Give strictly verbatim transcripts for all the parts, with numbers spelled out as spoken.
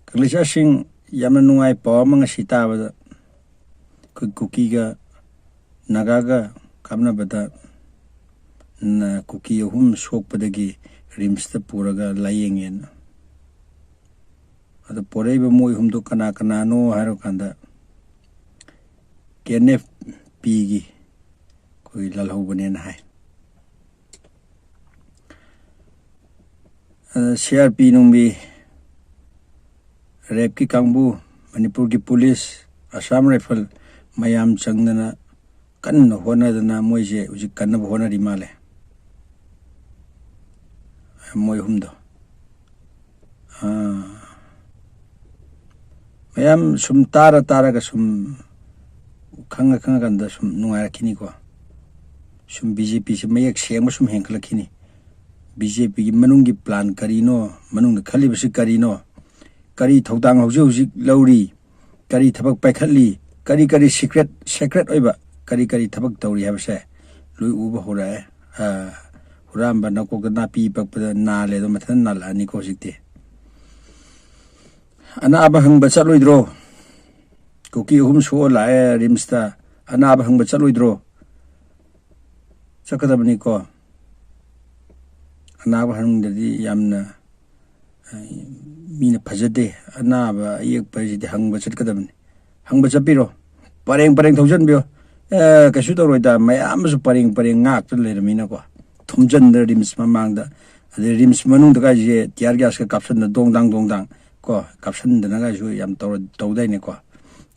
ꯀꯪꯂꯩꯁꯥꯁꯤꯡ, ꯌꯥꯝꯅ ꯅꯨꯡꯉꯥꯏ ꯄꯥꯎ ꯑꯃ ꯉꯁꯤ ꯇꯥꯕꯗ꯫ ꯑꯩꯈꯣꯏ ꯀꯨꯀꯤꯒ ꯅꯥꯒꯥꯒ ꯀꯥꯞꯅꯕꯗ ꯅ-, ꯀꯨꯀꯤ ꯑꯍꯨꯝ ꯁꯣꯛꯄꯗꯒꯤ ꯔꯤꯝꯁꯇ ꯄꯨꯔꯒ ꯂꯥꯌꯦꯡꯉꯦꯅ꯫ ꯑꯗꯣ ꯄꯣꯔꯛꯏꯕ ꯃꯣꯏ ꯑꯍꯨꯝꯗꯣ ꯀꯅꯥ ꯀꯅꯥꯅꯣ ꯍꯥꯏꯔꯀꯥꯟꯗ, ꯀꯦ ꯑꯦꯟ ꯑꯦꯐ ꯄꯤꯒꯤ ꯑꯩꯈꯣꯏꯒꯤ ꯂꯥꯜꯍꯧꯕꯅꯦꯅ ꯍꯥꯏ꯫ ꯑꯗ ꯁꯤ ꯑꯥꯔ ꯄꯤ ꯅꯨꯡꯕꯤ, ꯔꯦꯞꯀꯤ ꯀꯥꯡꯕꯨ, ꯃꯅꯤꯄꯨꯔꯒꯤ ꯄꯨꯂꯤꯁ, ꯑꯁꯥꯝ ꯔꯥꯏꯐꯜ ꯃꯌꯥꯝ ꯆꯪꯗꯅ ꯀꯟꯅ ꯍꯣꯠꯅꯗꯅ ꯃꯣꯏꯁꯦ ꯍꯧꯖꯤꯛ ꯀꯟꯅꯕ ꯍꯣꯠꯅꯔꯤ ꯃꯥꯜꯂꯦ, ꯃꯣꯏ ꯑꯍꯨꯝꯗꯣ꯫ ꯑꯥ꯫ ꯃꯌꯥꯝ ꯁꯨꯝ ꯇꯥꯔ ꯇꯥꯔꯒ ꯁꯨꯝ ꯈꯪꯉ ꯈꯪꯉꯀꯥꯟꯗ ꯁꯨꯝ ꯅꯨꯡꯉꯥꯏꯔꯛꯈꯤꯅꯤꯀꯣ꯫ ꯁꯨꯝ ꯕꯤ ꯖꯦ ꯄꯤꯁꯦ ꯃꯌꯦꯛ ꯁꯦꯡꯕ ꯁꯨꯝ ꯍꯦꯟꯒꯠꯂꯛꯈꯤꯅꯤ꯫ ꯕꯤ ꯖꯦ ꯄꯤꯒꯤ ꯃꯅꯨꯡꯒꯤ ꯄ꯭ꯂꯥꯟ ꯀꯔꯤꯅꯣ, ꯃꯅꯨꯡꯗ ꯈꯜꯂꯤꯕꯁꯤ ꯀꯔꯤꯅꯣ, ꯀꯔꯤ ꯊꯧꯗꯥꯡ ꯍꯧꯖꯤꯛ ꯍꯧꯖꯤꯛ ꯂꯧꯔꯤ, ꯀꯔꯤ ꯊꯕꯛ ꯄꯥꯏꯈꯠꯂꯤ, ꯀꯔꯤ ꯀꯔꯤ ꯁꯤꯀ꯭ꯔꯦꯠ, ꯁꯦꯀ꯭ꯔꯦꯠ ꯑꯣꯏꯕ ꯀꯔꯤ ꯀꯔꯤ ꯊꯕꯛ ꯇꯧꯔꯤ ꯍꯥꯏꯕꯁꯦ ꯂꯣꯏ ꯎꯕ ꯍꯧꯔꯛꯑꯦ꯫ ꯑ, ꯍꯨꯔꯥꯟꯕ ꯅꯀꯣꯛꯇ ꯅꯥꯄꯤ ꯄꯛꯄꯗ ꯅꯥꯜꯂꯦ ꯑꯗꯣ ꯃꯊꯟꯇ ꯅꯥꯜꯂꯛꯑꯅꯤꯀꯣ ꯍꯧꯖꯤꯛꯇꯤ꯫ ꯑꯅꯥꯕ ꯍꯪꯕ ꯆꯠꯂꯣꯏꯗ꯭ꯔꯣ? ꯀꯨꯀꯤ ꯑꯍꯨꯝ ꯁꯣꯛꯑ ꯂꯥꯛꯑꯦ ꯔꯤꯝꯁꯇ, ꯑꯅꯥꯕ ꯍꯪꯕ ꯆꯠꯂꯣꯏꯗ꯭ꯔꯣ? ꯆꯠꯀꯗꯕꯅꯤꯀꯣ꯫ ꯑꯅꯥꯕ ꯍꯪꯗ꯭ꯔꯗꯤ ꯌꯥꯝꯅ, ꯑ, ꯃꯤꯅ ꯐꯖꯗꯦ꯫ ꯑꯅꯥꯕ ꯑꯌꯦꯛꯄ ꯍꯥꯏꯁꯤꯗꯤ ꯍꯪꯕ ꯆꯠꯀꯗꯕꯅꯤ꯫ ꯍꯪꯕ ꯆꯠꯄꯤꯔꯣ꯫ ꯄꯔꯦꯡ ꯄꯔꯦꯡ ꯊꯧꯖꯟꯕꯤꯌꯣ꯫ ꯑꯦ, ꯀꯩꯁꯨ ꯇꯧꯔꯣꯏꯗ, ꯃꯌꯥꯝ ꯑꯃꯁꯨ ꯄꯔꯦꯡ ꯄꯔꯦꯡ ꯉꯥꯛꯇ ꯂꯩꯔꯝꯃꯤꯅꯀꯣ꯫ ꯊꯨꯝꯖꯟꯗ ꯔꯤꯝꯁ ꯃꯃꯥꯡꯗ, ꯑꯗꯩ ꯔꯤꯝꯁ ꯃꯅꯨꯡꯗ ꯀꯥꯏꯁꯦ ꯇꯤꯌꯥꯔ ꯒ꯭ꯌꯥꯁꯀ ꯀꯥꯞꯁꯟꯗ ꯗꯣꯡ ꯗꯥꯡ ꯗꯣꯡ ꯗꯥꯡ ꯀꯣ, ꯀꯥꯞꯁꯟꯗꯅ ꯀꯥꯏꯁꯨ ꯌꯥꯝ ꯇꯧꯔ-, ꯇꯧꯗꯥꯏꯅꯦꯀꯣ꯫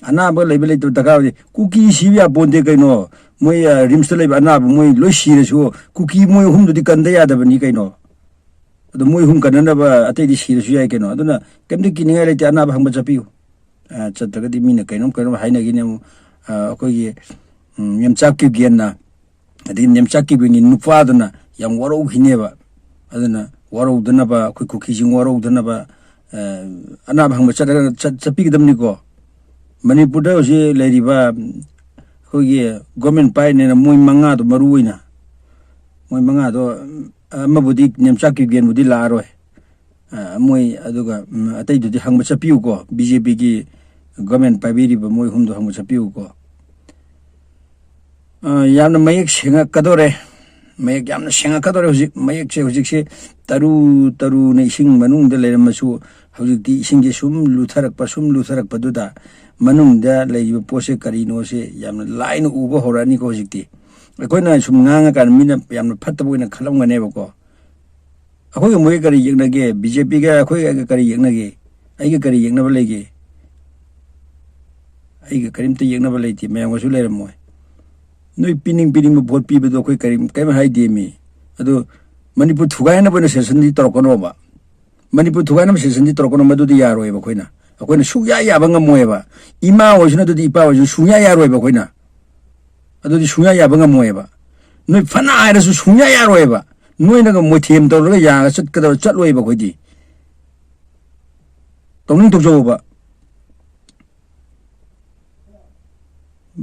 ꯑꯅꯥꯕ ꯂꯩꯕ ꯂꯩꯇꯕ ꯗꯔꯀꯥꯔ ꯑꯣꯏꯗꯦ꯫ ꯀꯨꯀꯤ ꯁꯤꯕ ꯌꯥꯄꯣꯟꯇꯦ ꯀꯩꯅꯣ꯫ ꯃꯣꯏ, ꯑ, ꯔꯤꯝꯁꯇ ꯂꯩꯕ ꯑꯅꯥꯕ ꯃꯣꯏ ꯂꯣꯏ ꯁꯤꯔꯁꯨ ꯀꯨꯀꯤ ꯃꯣꯏ ꯑꯍꯨꯝꯗꯨꯗꯤ ꯀꯟꯗ ꯌꯥꯗꯕꯅꯤ ꯀꯩꯅꯣ꯫ ꯑꯗꯣ ꯃꯣꯏ ꯑꯍꯨꯝ ꯀꯟꯅꯅꯕ ꯑꯇꯩꯗꯤ ꯁꯤꯔꯁꯨ ꯌꯥꯏ ꯀꯩꯅꯣ꯫ ꯑꯗꯨꯅ ꯀꯩꯝꯇ ꯀꯤꯅꯤꯡꯉꯥꯏ ꯂꯩꯇꯦ, ꯑꯅꯥꯕ ꯍꯪꯕ ꯆꯠꯄꯤꯌꯨ꯫ ꯑ, ꯆꯠꯇ꯭ꯔꯒꯗꯤ ꯃꯤꯅ ꯀꯩꯅꯣꯝ ꯀꯩꯅꯣꯝ ꯍꯥꯏꯅꯈꯤꯅꯤ ꯑꯃꯨꯛ꯫ ꯑ, ꯑꯩꯈꯣꯏꯒꯤ, ꯎꯝ, ꯅꯦꯝꯆꯥꯛ ꯀꯤꯕꯒꯦꯟꯅ, ꯑꯗꯒꯤ ꯅꯦꯝꯆꯥꯛ ꯀꯤꯕꯒꯦꯟꯒꯤ ꯅꯨꯄꯥꯗꯨꯅ ꯌꯥꯝ ꯋꯥꯔꯧꯈꯤꯅꯦꯕ꯫ ꯑꯗꯨꯅ ꯋꯥꯔꯧꯗꯅꯕ, ꯑꯩꯈꯣꯏ ꯀꯨꯀꯤꯁꯤꯡ ꯋꯥꯔꯧꯗꯅꯕ, ꯑ, ꯑꯅꯥꯕ ꯍꯪꯕ ꯆꯠꯂꯒ ꯆꯠ-, ꯆꯠꯄꯤꯒꯗꯕꯅꯤꯀꯣ꯫ ꯃꯅꯤꯄꯨꯔꯗ ꯍꯧꯖꯤꯛ ꯂꯩꯔꯤꯕ ꯑꯩꯈꯣꯏꯒꯤ ꯒꯣꯔꯃꯦꯟ ꯄꯥꯏꯔꯤꯅꯦꯅ ꯃꯣꯏ ꯃꯉꯥꯗꯣ ꯃꯔꯨ ꯑꯣꯏꯅ, ꯃꯣꯏ ꯃꯉꯥꯗꯣ, ꯑꯃꯕꯨꯗꯤ ꯅꯦꯝꯆꯥꯛ ꯀꯤꯞꯒꯦꯟꯕꯨꯗꯤ ꯂꯥꯛꯑꯔꯣꯏ, ꯑ, ꯃꯣꯏ ꯑꯗꯨꯒ, ꯎꯝ, ꯑꯇꯩꯗꯨꯗꯤ ꯍꯪꯕ ꯆꯠꯄꯤꯌꯨꯀꯣ, ꯕꯤ ꯖꯦ ꯄꯤꯒꯤ ꯒꯣꯔꯃꯦꯟ ꯄꯥꯏꯕꯤꯔꯤꯕ ꯃꯣꯏ ꯑꯍꯨꯝꯗꯣ ꯍꯪꯕ ꯆꯠꯄꯤꯌꯨꯀꯣ꯫ ꯑ, ꯌꯥꯝꯅ ꯃꯌꯦꯛ ꯁꯦꯡꯉꯛꯀꯗꯧꯔꯦ, ꯃꯌꯦꯛ ꯌꯥꯝꯅ ꯁꯦꯡꯉꯛꯀꯗꯧꯔꯦ꯫ ꯍꯧꯖꯤꯛ ꯃꯌꯦꯛꯁꯦ, ꯍꯧꯖꯤꯛꯁꯦ ꯇꯔꯨ ꯇꯔꯨꯅ ꯏꯁꯤꯡ ꯃꯅꯨꯡꯗ ꯂꯩꯔꯝꯃꯁꯨ, ꯍꯧꯖꯤꯛꯇꯤ ꯏꯁꯤꯡꯁꯦ ꯁꯨꯝ ꯂꯨꯊꯔꯛꯄ, ꯁꯨꯝ ꯂꯨꯊꯔꯛꯄꯗꯨꯗ ꯃꯅꯨꯡꯗ ꯂꯩꯔꯤꯕ ꯄꯣꯠꯁꯦ ꯀꯔꯤꯅꯣꯁꯦ ꯌꯥꯝꯅ ꯂꯥꯏꯅ ꯎꯕ ꯍꯧꯔꯛꯑꯅꯤꯀꯣ꯫ ꯍꯧꯖꯤꯛꯇꯤ ꯑꯩꯈꯣꯏꯅ ꯁꯨꯝ ꯉꯥꯡꯉꯀꯥꯟꯗ ꯃꯤꯅ ꯌꯥꯝꯅ ꯐꯠꯇꯕ ꯑꯣꯏꯅ ꯈꯜꯂꯝꯒꯅꯦꯕꯀꯣ꯫ ꯑꯩꯈꯣꯏꯒ ꯃꯣꯏꯒ ꯀꯔꯤ ꯌꯦꯛꯅꯒꯦ? ꯕꯤ ꯖꯦ ꯄꯤꯒ ꯑꯩꯈꯣꯏꯒ ꯀꯔꯤ ꯌꯦꯛꯅꯒꯦ? ꯑꯩꯒ ꯀꯔꯤ ꯌꯦꯛꯅꯕ ꯂꯩꯒꯦ? ꯑꯩꯒ ꯀꯔꯤꯝꯇ ꯌꯦꯛꯅꯕ ꯂꯩꯇꯦ, ꯃꯌꯥꯝꯒꯁꯨ ꯂꯩꯔꯝꯃꯣꯏ꯫ ꯅꯣꯏ ꯄꯤꯅꯤꯡ ꯄꯤꯅꯤꯡꯕ ꯚꯣꯠ ꯄꯤꯕꯗꯣ ꯑꯩꯈꯣꯏ ꯀꯔꯤꯝ, ꯀꯔꯤꯝ ꯍꯥꯏꯗꯦ ꯃꯤ꯫ ꯑꯗꯨ ꯃꯅꯤꯄꯨꯔ ꯊꯨꯒꯥꯏꯅꯕ ꯑꯣꯏꯅ ꯁꯦꯁꯟꯗꯤ ꯇꯧꯔꯛꯀꯅꯣꯕ꯫ ꯃꯅꯤꯄꯨꯔ ꯊꯨꯒꯥꯏꯅꯕ ꯁꯦꯁꯟꯗꯤ ꯇꯧꯔꯛꯀꯅꯣ, ꯃꯗꯨꯗꯤ ꯌꯥꯔꯣꯏꯕ ꯑꯩꯈꯣꯏꯅ꯫ ꯑꯩꯈꯣꯏꯅ ꯁꯨꯛꯌꯥ ꯌꯥꯕ ꯉꯝꯃꯣꯏꯕ꯫ ꯏꯃꯥ ꯑꯣꯏꯁꯅꯨ, ꯑꯗꯨꯗꯤ ꯏꯄꯥ ꯑꯣꯏꯁꯅꯨ, ꯁꯨꯡꯌꯥ ꯌꯥꯔꯣꯏꯕ ꯑꯩꯈꯣꯏꯅ꯫ ꯑꯗꯨꯗꯤ ꯁꯨꯡꯌꯥ ꯌꯥꯕ ꯉꯝꯃꯣꯏꯕ꯫ ꯅꯣꯏ ꯐꯅ ꯍꯥꯏꯔꯁꯨ ꯁꯨꯡꯌꯥ ꯌꯥꯔꯣꯏꯕ꯫ ꯅꯣꯏꯅꯒ ꯃꯣꯏꯊꯦꯝ ꯇꯧꯔꯒ ꯌꯥꯔꯒ ꯆꯠꯀꯗꯕ ꯆꯠꯂꯣꯏꯕ ꯑꯩꯈꯣꯏꯗꯤ꯫ ꯇꯧꯅꯤꯡ ꯇꯧꯖꯧꯕ꯫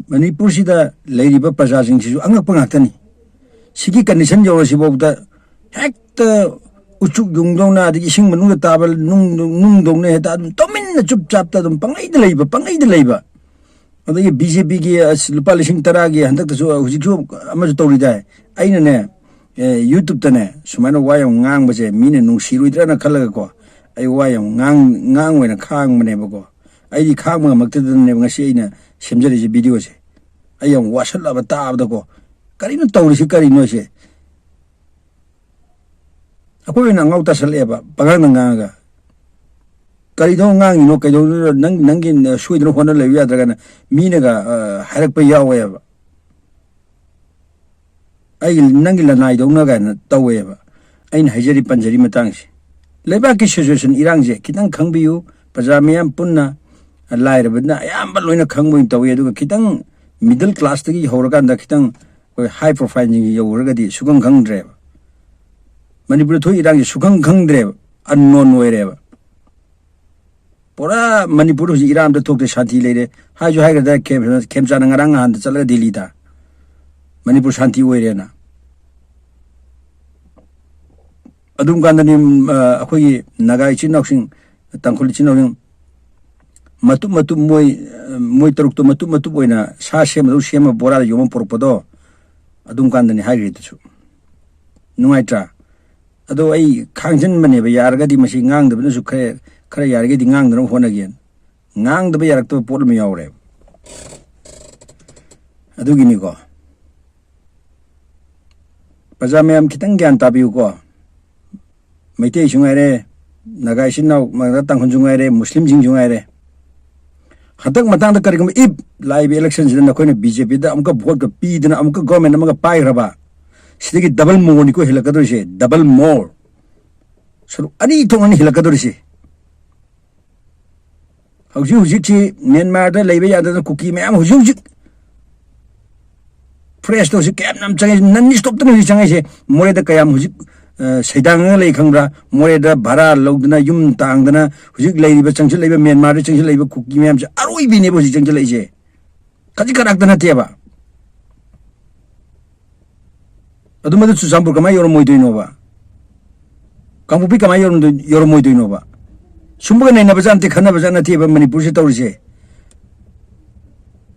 ꯃꯅꯤꯄꯨꯔꯁꯤꯗ ꯂꯩꯔꯤꯕ ꯄ꯭ꯔꯖꯥꯁꯤꯡꯁꯤꯁꯨ ꯑꯉꯛꯄ ꯉꯥꯛꯇꯅꯤ꯫ ꯁꯤꯒꯤ ꯀꯟꯗꯤꯁꯟ ꯌꯧꯔꯁꯤꯐꯥꯎꯗ ꯍꯦꯛꯇ ꯎꯆꯨꯛ ꯌꯨꯡꯗꯧꯅ, ꯑꯗꯒꯤ ꯏꯁꯤꯡ ꯃꯅꯨꯡꯗ ꯇꯥꯕ ꯅꯨꯡ, ꯅꯨꯡꯗꯧꯅ ꯍꯦꯛꯇ ꯑꯗꯨꯝ ꯇꯨꯃꯤꯟꯅ ꯆꯨꯞ ꯆꯥꯞꯇ ꯑꯗꯨꯝ ꯄꯪꯂꯩꯗ ꯂꯩꯕ, ꯄꯪꯂꯩꯗ ꯂꯩꯕ꯫ ꯑꯗꯒꯤ ꯕꯤ ꯖꯦ ꯄꯤꯒꯤ ꯑꯁ ꯂꯨꯄꯥ ꯂꯤꯁꯤꯡ ꯇꯔꯥꯒꯤ ꯍꯟꯗꯛꯇꯁꯨ ꯍꯧꯖꯤꯛꯁꯨ ꯑꯃꯁꯨ ꯇꯧꯔꯤꯗꯥꯏ꯫ ꯑꯩꯅꯅꯦ, ꯑꯦ, YouTube-ꯇꯅꯦ ꯁꯨꯃꯥꯏꯅ ꯋꯥ ꯌꯥꯝ ꯉꯥꯡꯕꯁꯦ ꯃꯤꯅ ꯅꯨꯡꯁꯤꯔꯣꯏꯗ꯭ꯔꯅ ꯈꯜꯂꯒꯀꯣ, ꯑꯩ ꯋꯥ ꯌꯥꯝ ꯉꯥꯡ-, ꯉꯥꯡ ꯑꯣꯏꯅ ꯈꯥꯡꯕꯅꯦꯕꯀꯣ꯫ ꯑꯩꯗꯤ ꯈꯥꯡꯕ ꯉꯝꯃꯛꯇꯗꯅꯅꯦꯕ ꯉꯁꯤ ꯑꯩꯅ ꯁꯦꯝꯖꯔꯤꯁꯦ video-ꯁꯦ꯫ ꯑꯩ ꯌꯥꯝ ꯋꯥꯁꯜꯂꯛꯑꯕ ꯇꯥꯕꯗꯀꯣ꯫ ꯀꯔꯤꯅꯣ ꯇꯧꯔꯤꯁꯤ, ꯀꯔꯤꯅꯣ ꯁꯦ? ꯑꯩꯈꯣꯏ ꯑꯣꯏꯅ ꯑꯉꯥꯎ ꯇꯥꯁꯜꯂꯛꯑꯦꯕ, ꯄꯉꯥꯡꯗ ꯉꯥꯡꯉꯒ꯫ ꯀꯔꯤꯅꯣ ꯉꯥꯡꯉꯤꯅꯣ, ꯀꯩꯗꯧꯗꯣꯏꯅꯣ? ꯅꯪ, ꯅꯪꯒꯤ ꯁꯣꯏꯗꯅ ꯍꯣꯠꯅ ꯂꯩꯕ ꯌꯥꯗ꯭ꯔꯒꯅ ꯃꯤꯅꯒ, ꯑ, ꯍꯥꯏꯔꯛꯄ ꯌꯥꯎꯋꯦꯕ꯫ ꯑꯩꯒꯤ, ꯅꯪꯒꯤ ꯂꯅꯥꯏꯗꯧꯅ ꯀꯥꯏꯅ ꯇꯧꯋꯦꯕ꯫ ꯑꯩꯅ ꯍꯥꯏꯖꯔꯤ, ꯄꯟꯖꯔꯤ ꯃꯇꯥꯡꯁꯦ꯫ ꯂꯩꯕꯥꯛꯀꯤ situation ꯏꯔꯥꯡꯁꯦ ꯈꯤꯇꯪ ꯈꯪꯕꯤꯌꯨ꯫ ꯄ꯭ꯔꯖꯥ ꯃꯤꯌꯥꯝ ꯄꯨꯟꯅ, ꯂꯥꯏꯔꯕꯅ ꯑꯌꯥꯝꯕ ꯂꯣꯏꯅ ꯈꯪꯕ ꯑꯣꯏꯅ ꯇꯧꯋꯤ꯫ ꯑꯗꯨꯒ ꯈꯤꯇꯪ middle class-ꯇꯒꯤ ꯍꯧꯔꯀꯥꯟꯗ ꯈꯤꯇꯪ ꯑꯩꯈꯣꯏ high profile-ꯁꯤꯡ ꯌꯧꯈ꯭ꯔꯒꯗꯤ ꯁꯨꯈꯪ ꯈꯪꯗ꯭ꯔꯦꯕ꯫ ꯃꯅꯤꯄꯨꯔꯗ ꯊꯣꯛꯏ ꯏꯔꯥꯡꯁꯦ ꯁꯨꯈꯪ ꯈꯪꯗ꯭ꯔꯦꯕ, unknown ꯑꯣꯏꯔꯦꯕ꯫ ꯄꯨꯔꯥ ꯃꯅꯤꯄꯨꯔ ꯍꯧꯖꯤꯛ ꯏꯔꯥꯡ ꯑꯝꯇ ꯊꯣꯛꯇꯦ, ꯁꯥꯟꯇꯤ ꯂꯩꯔꯦ꯫ ꯍꯥꯏꯁꯨ ꯍꯥꯏꯈ꯭ꯔꯗ ꯈꯦꯝ-, ꯈꯦꯝꯆꯥꯟꯅ ꯉꯔꯥꯡ ꯅꯍꯥꯟꯗ ꯆꯠꯂꯒ ꯗꯤꯜꯂꯤꯗ ꯃꯅꯤꯄꯨꯔ ꯁꯥꯟꯇꯤ ꯑꯣꯏꯔꯦꯅ꯫ ꯑꯗꯨꯝ ꯀꯥꯟꯗꯅꯤ, ꯑ, ꯑꯩꯈꯣꯏꯒꯤ ꯅꯥꯒꯥ ꯏꯆꯤꯟ ꯏꯅꯥꯎꯁꯤꯡ, ꯇꯥꯡꯈꯨꯜ ꯏꯆꯤꯟ ꯏꯅꯥꯎꯁꯤꯡ ꯃꯇꯨꯞ ꯃꯇꯨꯞ ꯃꯣꯏ, ꯑ, ꯃꯣꯏ ꯇꯔꯨꯛꯇꯣ ꯃꯇꯨꯞ ꯃꯇꯨꯞ ꯑꯣꯏꯅ ꯁꯥ ꯁꯦꯝꯕꯗꯧ ꯁꯦꯝꯃ ꯕꯣꯔꯥꯗ ꯌꯣꯝꯃ ꯄꯨꯔꯛꯄꯗꯣ ꯑꯗꯨꯝ ꯀꯥꯟꯗꯅꯤ ꯍꯥꯏꯈ꯭ꯔꯤꯗꯨꯁꯨ꯫ ꯅꯨꯡꯉꯥꯏꯇ꯭ꯔꯥ? ꯑꯗꯣ ꯑꯩ ꯈꯥꯡꯖꯤꯟꯕꯅꯦꯕ, ꯌꯥꯔꯒꯗꯤ ꯃꯁꯤ ꯉꯥꯡꯗꯕꯅꯁꯨ ꯈꯔ, ꯈꯔ ꯌꯥꯔꯤꯈꯩꯗꯤ ꯉꯥꯡꯗꯅꯕ ꯍꯣꯠꯅꯒꯦꯅ꯫ ꯉꯥꯡꯗꯕ ꯌꯥꯔꯛꯇꯕ ꯄꯣꯠ ꯑꯃ ꯌꯥꯎꯔꯦꯕ꯫ ꯑꯗꯨꯒꯤꯅꯤꯀꯣ꯫ ꯄ꯭ꯔꯖꯥ ꯃꯌꯥꯝ ꯈꯤꯇꯪ ꯒ꯭ꯌꯥꯟ ꯇꯥꯕꯤꯌꯨꯀꯣ꯫ ꯃꯩꯇꯩꯁꯨ ꯉꯥꯏꯔꯦ, ꯅꯥꯒꯥ ꯏꯆꯤꯟ ꯏꯅꯥꯎ, ꯅꯥꯒꯥ ꯇꯥꯡꯈꯨꯜꯁꯨ ꯉꯥꯏꯔꯦ, ꯃꯨꯁꯂꯤꯝꯁꯤꯡꯁꯨ ꯉꯥꯏꯔꯦ꯫ ꯍꯟꯗꯛ ꯃꯇꯥꯡꯗ ꯀꯔꯤꯒꯨꯝꯕ if ꯂꯥꯛꯏꯕ election ꯁꯤꯗ ꯅꯈꯣꯏꯅ B J P ꯗ ꯑꯃꯨꯛꯀ vote ꯀ ꯄꯤꯗꯅ ꯑꯃꯨꯛꯀ government ꯑꯃꯒ ꯄꯥꯏꯈ꯭ꯔꯕ, ꯁꯤꯗꯒꯤ double more ꯅꯤꯀꯣ ꯍꯦꯜꯂꯛꯀꯗꯣꯏꯁꯦ, double more꯫ ꯁꯔꯨꯛ ꯑꯅꯤ ꯊꯣꯛꯅꯅꯤ ꯍꯦꯜꯂꯛꯀꯗꯣꯔꯤꯁꯦ꯫ ꯍꯧꯖꯤꯛ ꯍꯧꯖꯤꯛꯁꯤ ꯃ꯭ꯌꯥꯟꯃꯥꯔꯗ ꯂꯩꯕ ꯌꯥꯗꯗꯅ ꯀꯨꯀꯤ ꯃꯌꯥꯝ ꯍꯧꯖꯤꯛ ꯍꯧꯖꯤꯛ forest ꯇ ꯍꯧꯖꯤꯛ ꯀꯌꯥꯝ ꯌꯥꯝ ꯆꯪꯉꯛꯏ, non stop ꯇꯅ ꯍꯧꯖꯤꯛ ꯆꯪꯉꯛꯏꯁꯦ꯫ ꯃꯣꯔꯦꯗ ꯀꯌꯥꯝ ꯍꯧꯖꯤꯛ, ꯑ, ꯁꯩꯗꯥꯡꯉꯒ ꯂꯩ ꯈꯪꯕ꯭ꯔꯥ? ꯃꯣꯔꯦꯗ ꯚꯔꯥ ꯂꯧꯗꯅ, ꯌꯨꯝ ꯇꯥꯡꯗꯅ, ꯍꯧꯖꯤꯛ ꯂꯩꯔꯤꯕ, ꯆꯪꯁꯤꯜꯂꯛꯏꯕ ꯃ꯭ꯌꯥꯟꯃꯥꯔꯗ ꯆꯪꯁꯤꯜꯂꯛꯏꯕ ꯀꯨꯀꯤ ꯃꯌꯥꯝꯁꯦ ꯑꯔꯣꯏꯕꯤꯅꯦꯕ ꯍꯧꯖꯤꯛ ꯆꯪꯁꯤꯜꯂꯛꯏꯁꯦ꯫ ꯈꯖꯤꯛ ꯈꯔꯥꯛꯇ ꯅꯠꯇꯦꯕ꯫ ꯑꯗꯨ ꯃꯗꯨ ꯆꯨꯔꯆꯥꯟꯄꯨꯔ ꯀꯃꯥꯏꯅ ꯌꯧꯔꯝꯃꯣꯏꯗꯣꯏꯅꯣꯕ? ꯀꯥꯡꯄꯣꯛꯄꯤ ꯀꯃꯥꯏꯅ ꯌꯧꯔꯝꯗꯣꯏ-, ꯌꯧꯔꯝꯃꯣꯏꯗꯣꯏꯅꯣꯕ? ꯁꯨꯝꯕꯒ ꯅꯩꯅꯕꯖꯥꯠ ꯅꯠꯇꯦ, ꯈꯟꯅꯕꯖꯥꯠ ꯅꯠꯇꯦꯕ ꯃꯅꯤꯄꯨꯔꯁꯤ ꯇꯧꯔꯤꯁꯦ꯫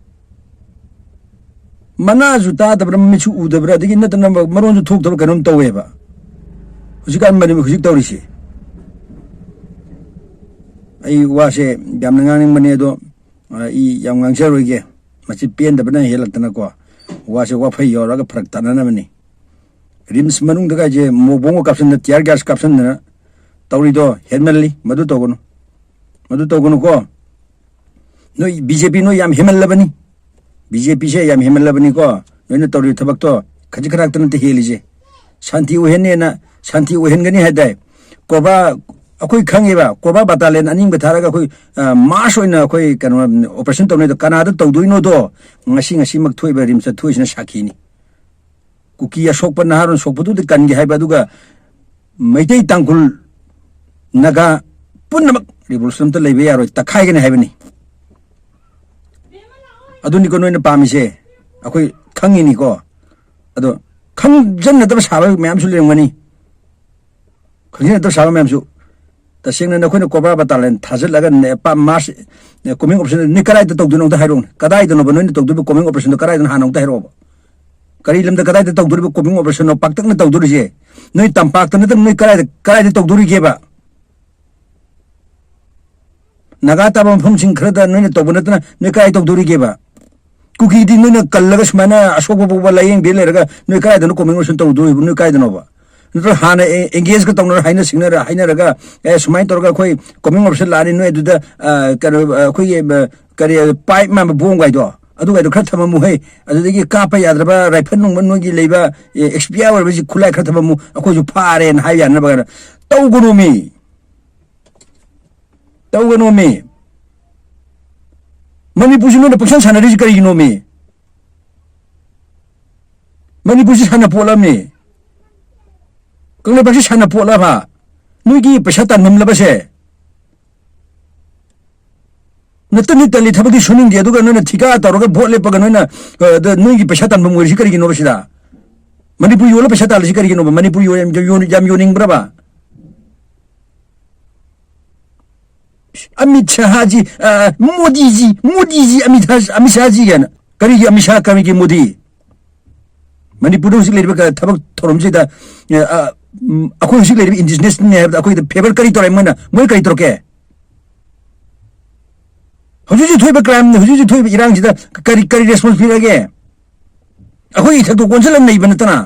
ꯃꯅꯥꯁꯨ ꯇꯥꯗꯕ꯭ꯔꯥ, ꯃꯃꯤꯠꯁꯨ ꯎꯗꯕ꯭ꯔꯥ, ꯑꯗꯒꯤ ꯅꯠꯇꯅ ꯃꯔꯣꯟꯁꯨ ꯊꯣꯛꯇꯕ꯭ꯔꯥ ꯀꯩꯅꯣꯝ ꯇꯧꯋꯦꯕ꯫ ꯍꯧꯖꯤꯛꯀꯥꯟ ꯃꯅꯤꯄꯨꯔ ꯍꯧꯖꯤꯛ ꯇꯧꯔꯤꯁꯦ꯫ ꯑꯩ ꯋꯥꯁꯦ ꯌꯥꯝꯅ ꯉꯥꯡꯅꯤꯡꯕꯅꯦ, ꯑꯗꯣ ꯑ, ꯑꯩ ꯌꯥꯝ ꯉꯥꯡꯖꯔꯣꯏꯒꯦ꯫ ꯃꯁꯤ ꯄꯦꯟꯗꯕꯅ ꯍꯦꯜꯂꯛꯇꯅꯀꯣ, ꯋꯥꯁꯦ ꯋꯥꯐꯩ ꯌꯧꯔꯒ ꯐꯔꯛ ꯇꯥꯅꯅꯕꯅꯤ꯫ ꯔꯤꯝꯁ ꯃꯅꯨꯡꯗ ꯀꯥꯏꯁꯦ ꯃꯣꯕꯣꯡꯒ ꯀꯥꯞꯁꯤꯟꯗꯅ, tear gas ꯀꯥꯞꯁꯤꯟꯗꯅ ꯇꯧꯔꯤꯗꯣ ꯍꯦꯟꯃꯜꯂꯤ꯫ ꯃꯗꯨ ꯇꯧꯒꯅꯨ, ꯃꯗꯨ ꯇꯧꯒꯅꯨꯀꯣ꯫ ꯅꯣꯏ B J P ꯅꯣꯏ ꯌꯥꯝ ꯍꯦꯟꯃꯜꯂꯕꯅꯤ꯫ B J P ꯁꯦ ꯌꯥꯝ ꯍꯦꯟꯃꯜꯂꯕꯅꯤꯀꯣ꯫ ꯅꯣꯏꯅ ꯇꯧꯔꯤꯕ ꯊꯕꯛꯇꯣ ꯈꯖꯤꯛ ꯈꯔꯥꯛꯇ ꯅꯠꯇꯦ ꯍꯦꯜꯂꯤꯁꯦ꯫ ꯁꯥꯟꯇꯤ ꯑꯣꯏꯍꯟꯅꯦꯅ, ꯁꯥꯟꯇꯤ ꯑꯣꯏꯍꯟꯒꯅꯤ ꯍꯥꯏꯗꯥꯏ? ꯀꯣꯕ꯭ꯔꯥ, ꯑꯩꯈꯣꯏ ꯈꯪꯉꯦꯕ, ꯀꯣꯕ꯭ꯔꯥ battalion ꯑꯅꯤꯡꯕ ꯊꯥꯔꯒ ꯑꯩꯈꯣꯏ, ꯑ, mass ꯑꯣꯏꯅ ꯑꯩꯈꯣꯏ ꯀꯩꯅꯣ operation ꯇꯧꯅꯩꯗꯣ ꯀꯅꯥꯗ ꯇꯧꯗꯣꯏꯅꯣꯗꯣ ꯉꯁꯤ, ꯉꯁꯤꯃꯛ ꯊꯣꯛꯏꯕ ꯔꯤꯝꯁꯇ ꯊꯣꯛꯏꯁꯤꯅ ꯁꯥꯈꯤꯅꯤ꯫ ꯀꯨꯀꯤ ꯑꯁꯣꯛꯄ ꯅꯍꯥꯔꯣꯟ ꯁꯣꯛꯄꯗꯨꯗꯤ ꯀꯟꯒꯦ ꯍꯥꯏꯕ, ꯑꯗꯨꯒ ꯃꯩꯇꯩ, ꯇꯥꯡꯈꯨꯜ, ꯅꯥꯒꯥ, ꯄꯨꯝꯅꯃꯛ ꯔꯤꯚꯣꯂꯨꯁꯟ ꯑꯝꯇ ꯂꯩꯕ ꯌꯥꯔꯣꯏ, ꯇꯛꯈꯥꯏꯒꯅꯤ ꯍꯥꯏꯕꯅꯤ꯫ ꯑꯗꯨꯅꯤꯀꯣ ꯅꯣꯏꯅ ꯄꯥꯝꯃꯤꯁꯦ, ꯑꯩꯈꯣꯏ ꯈꯪꯉꯤꯅꯤꯀꯣ꯫ ꯑꯗꯣ ꯈꯪꯖꯟꯅꯗꯕ ꯁꯥꯕ ꯃꯌꯥꯝꯁꯨ ꯂꯩꯔꯝꯒꯅꯤ, ꯈꯪꯖꯟꯅꯗꯕ ꯁꯥꯕ ꯃꯌꯥꯝꯁꯨ꯫ ꯇꯁꯦꯡꯅ ꯅꯈꯣꯏꯅ ꯀꯣꯕ꯭ꯔꯥ ꯕꯇꯥꯂꯤꯌꯟ ꯊꯥꯖꯤꯜꯂꯒ ꯅꯦ-, ꯄꯥ-, ꯃꯥꯔꯁ, ꯅꯦ-, ꯀꯣꯃꯤꯡ ꯑꯣꯄꯔꯦꯁꯟ ꯅꯣꯏ ꯀꯗꯥꯏꯗ ꯇꯧꯗꯣꯏꯅꯣ ꯑꯝꯇ ꯍꯥꯏꯔꯛꯎꯅꯦ? ꯀꯗꯥꯏꯗꯅꯣꯕ ꯅꯣꯏꯅ ꯇꯧꯗꯣꯏꯕ ꯀꯣꯃꯤꯡ ꯑꯣꯄꯔꯦꯁꯟꯗꯣ? ꯀꯗꯥꯏꯗꯅꯣ ꯍꯥꯟꯅ ꯑꯝꯇ ꯍꯥꯏꯔꯛꯑꯣꯕ? ꯀꯔꯤ ꯂꯝꯗ ꯀꯗꯥꯏꯗ ꯇꯧꯗꯣꯔꯤꯕ ꯀꯣꯃꯤꯡ ꯑꯣꯄꯔꯦꯁꯟꯅꯣ ꯄꯥꯛꯇꯛꯅ ꯇꯧꯗꯣꯔꯤꯁꯦ? ꯅꯣꯏ ꯇꯝꯄꯥꯛꯇ ꯅꯠꯇꯅ ꯅꯣꯏ ꯀꯗꯥꯏꯗ, ꯀꯗꯥꯏꯗ ꯇꯧꯗꯣꯔꯤꯒꯦꯕ? ꯅꯥꯒꯥ ꯇꯥꯕ ꯃꯐꯝꯁꯤꯡ ꯈꯔꯗ ꯅꯣꯏꯅ ꯇꯧꯕ ꯅꯠꯇꯅ ꯅꯣꯏ ꯀꯗꯥꯏ ꯇꯧꯗꯣꯔꯤꯒꯦꯕ? ꯀꯨꯀꯤꯗꯤ ꯅꯣꯏꯅ ꯀꯜꯂꯒ ꯁꯨꯃꯥꯏꯅ ꯑꯁꯣꯛꯄ ꯄꯣꯛꯄ ꯂꯥꯏꯌꯦꯡꯕꯤ ꯂꯩꯔꯒ ꯅꯣꯏ ꯀꯗꯥꯏꯗꯅꯣ ꯀꯣꯃꯤꯡ ꯑꯣꯄꯔꯦꯁꯟ ꯇꯧꯗꯣꯔꯤꯕ? ꯅꯣꯏ ꯀꯗꯥꯏꯗꯅꯣꯕ? ꯅꯠꯇ꯭ꯔꯒ ꯍꯥꯟꯅ ꯑꯦ-, ꯑꯦꯡꯒꯦꯖꯀ ꯇꯧꯅꯔ ꯍꯥꯏꯅ ꯁꯤꯡꯅꯔ ꯍꯥꯏꯅꯔꯒ, "ꯑꯦ, ꯁꯨꯃꯥꯏꯅ ꯇꯧꯔꯒ ꯑꯩꯈꯣꯏ ꯀꯣꯃꯤꯡ ꯑꯣꯄꯔꯦꯁꯟ ꯂꯥꯛꯑꯅꯤ, ꯅꯣꯏ ꯑꯗꯨꯗ, ꯑ, ꯀꯩꯅꯣ, ꯑ, ꯑꯩꯈꯣꯏꯒꯤ, ꯑ, ꯀꯔꯤ, ꯑ, ꯄꯥꯏꯞ ꯃꯥꯟꯕ ꯕꯣꯝꯒꯥꯏꯗꯣ, ꯑꯗꯨꯒꯥꯏꯗꯣ ꯈꯔ ꯊꯝꯃꯝꯃꯨ ꯍꯦ, ꯑꯗꯨꯗꯒꯤ ꯀꯥꯞꯄ ꯌꯥꯗ꯭ꯔꯕ ꯔꯥꯏꯐꯜ ꯅꯨꯡꯕ ꯅꯣꯏꯒꯤ ꯂꯩꯕ, ꯑꯦ, ꯑꯦꯛꯁꯄꯤꯌꯥꯔ ꯑꯣꯏꯔꯕꯁꯤ ꯈꯨꯠꯂꯥꯏ ꯈꯔ ꯊꯝꯃꯝꯃꯨ, ꯑꯩꯈꯣꯏꯁꯨ ꯐꯥꯔꯦꯅ" ꯍꯥꯏꯕ ꯌꯥꯅꯕ ꯀꯥꯏꯅ ꯇꯧꯒꯅꯣꯃꯤ꯫ ꯇꯧꯒꯅꯣꯃꯤ꯫ ꯃꯅꯤꯄꯨꯔꯁꯤ ꯅꯣꯏꯅ ꯄꯪꯁꯥꯟ ꯁꯥꯟꯅꯔꯤꯁꯤ ꯀꯔꯤꯒꯤꯅꯣꯃꯤ? ꯃꯅꯤꯄꯨꯔꯁꯤ ꯁꯥꯟꯅꯄꯣꯠꯂꯃꯤ꯫ ꯀꯪꯂꯩꯄꯥꯛꯁꯤ ꯁꯥꯟꯅꯄꯣꯠꯂꯕ? ꯅꯣꯏꯒꯤ ꯄꯩꯁꯥ ꯇꯥꯟꯐꯝꯂꯕꯁꯦ? ꯅꯇꯟꯗꯤ ꯇꯜꯂꯤ, ꯊꯕꯛꯇꯤ ꯁꯨꯅꯤꯡꯗꯦ, ꯑꯗꯨꯒ ꯅꯣꯏꯅ ꯊꯤꯀꯥ ꯇꯧꯔꯒ ꯚꯣꯠ ꯂꯦꯞꯄꯒ ꯅꯣꯏꯅ, ꯑ, ꯗ-, ꯅꯣꯏꯒꯤ ꯄꯩꯁꯥ ꯇꯥꯟꯐꯝ ꯑꯣꯏꯔꯤꯁꯤ ꯀꯔꯤꯒꯤꯅꯣꯕ ꯁꯤꯗ? ꯃꯅꯤꯄꯨꯔ ꯌꯣꯜꯂ ꯄꯩꯁꯥ ꯇꯥꯜꯂꯤꯁꯤ ꯀꯔꯤꯒꯤꯅꯣꯕ? ꯃꯅꯤꯄꯨꯔ ꯌꯣ-, ꯌꯥꯝ ꯌꯣꯟ-, ꯌꯥꯝ ꯌꯣꯟꯅꯤꯡꯕ꯭ꯔꯕ? ꯑꯃꯤꯠ ꯁꯍꯥꯖꯤ, ꯑ, ꯃꯣꯗꯤꯖꯤ, ꯃꯣꯗꯤꯖꯤ, ꯑꯃꯤꯠ ꯁꯍꯥ-, ꯑꯃꯤꯠ ꯁꯍꯥꯖꯤ ꯀꯥꯏꯅ꯫ ꯀꯔꯤꯒꯤ ꯑꯃꯤꯠ ꯁꯍꯥ, ꯀꯔꯤꯒꯤ ꯃꯣꯗꯤ? ꯃꯅꯤꯄꯨꯔꯗ ꯍꯧꯖꯤꯛ ꯂꯩꯔꯤꯕ ꯀ-, ꯊꯕꯛ ꯊꯧꯔꯝꯁꯤꯗ, ꯑ, ꯑ, ꯎꯝ, ꯑꯩꯈꯣꯏ ꯍꯧꯖꯤꯛ ꯂꯩꯔꯤꯕ ꯏꯟꯗꯤꯖꯤꯅꯁꯅꯤ ꯍꯥꯏꯕꯗ ꯑꯩꯈꯣꯏꯗ ꯐꯦꯚꯔ ꯀꯔꯤ ꯇꯧꯔꯦ ꯃꯣꯏꯅ? ꯃꯣꯏ ꯀꯔꯤ ꯇꯧꯔꯛꯀꯦ? ꯍꯧꯖꯤꯛ ꯍꯧꯖꯤꯛ ꯊꯣꯛꯏꯕ ꯀ꯭ꯔꯥꯏꯝ, ꯍꯧꯖꯤꯛ ꯍꯧꯖꯤꯛ ꯊꯣꯛꯏꯕ ꯏꯔꯥꯡꯁꯤꯗ ꯀꯔꯤ, ꯀꯔꯤ ꯔꯦꯁꯄꯣꯟꯁ ꯄꯤꯔꯛꯑꯒꯦ? ꯑꯩꯈꯣꯏꯒꯤ ꯏꯊꯛꯇ ꯀꯣꯟꯁꯤꯜꯂꯒ ꯅꯩꯕ ꯅꯠꯇꯅ꯫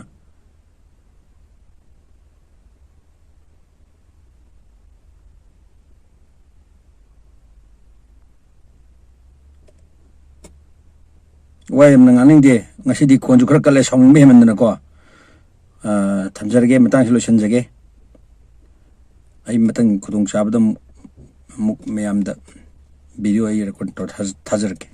ꯋꯥ ꯌꯥꯝꯅ ꯉꯥꯡꯅꯤꯡꯗꯦ꯫ ꯉꯁꯤꯗꯤ ꯈꯣꯟꯁꯨ ꯈꯔ ꯀꯜꯂꯦ, ꯁꯥꯎꯅꯤꯡꯕ ꯍꯦꯟꯃꯟꯗꯅꯀꯣ꯫ ꯑ, ꯊꯝꯖꯔꯒꯦ, ꯃꯇꯥꯡꯁꯤ ꯂꯣꯏꯁꯤꯟꯖꯒꯦ꯫ ꯑꯩ ꯃꯊꯪ ꯈꯨꯗꯣꯡꯆꯥꯕꯗ ꯑꯃꯨꯛ, ꯑꯃꯨꯛ ꯃꯌꯥꯝꯗ ꯚꯤꯗꯤꯑꯣ ꯑꯩ ꯔꯦꯀꯣꯔꯗ ꯇꯧꯔ ꯊꯥꯖ-, ꯊꯥꯖꯔꯛꯀꯦ꯫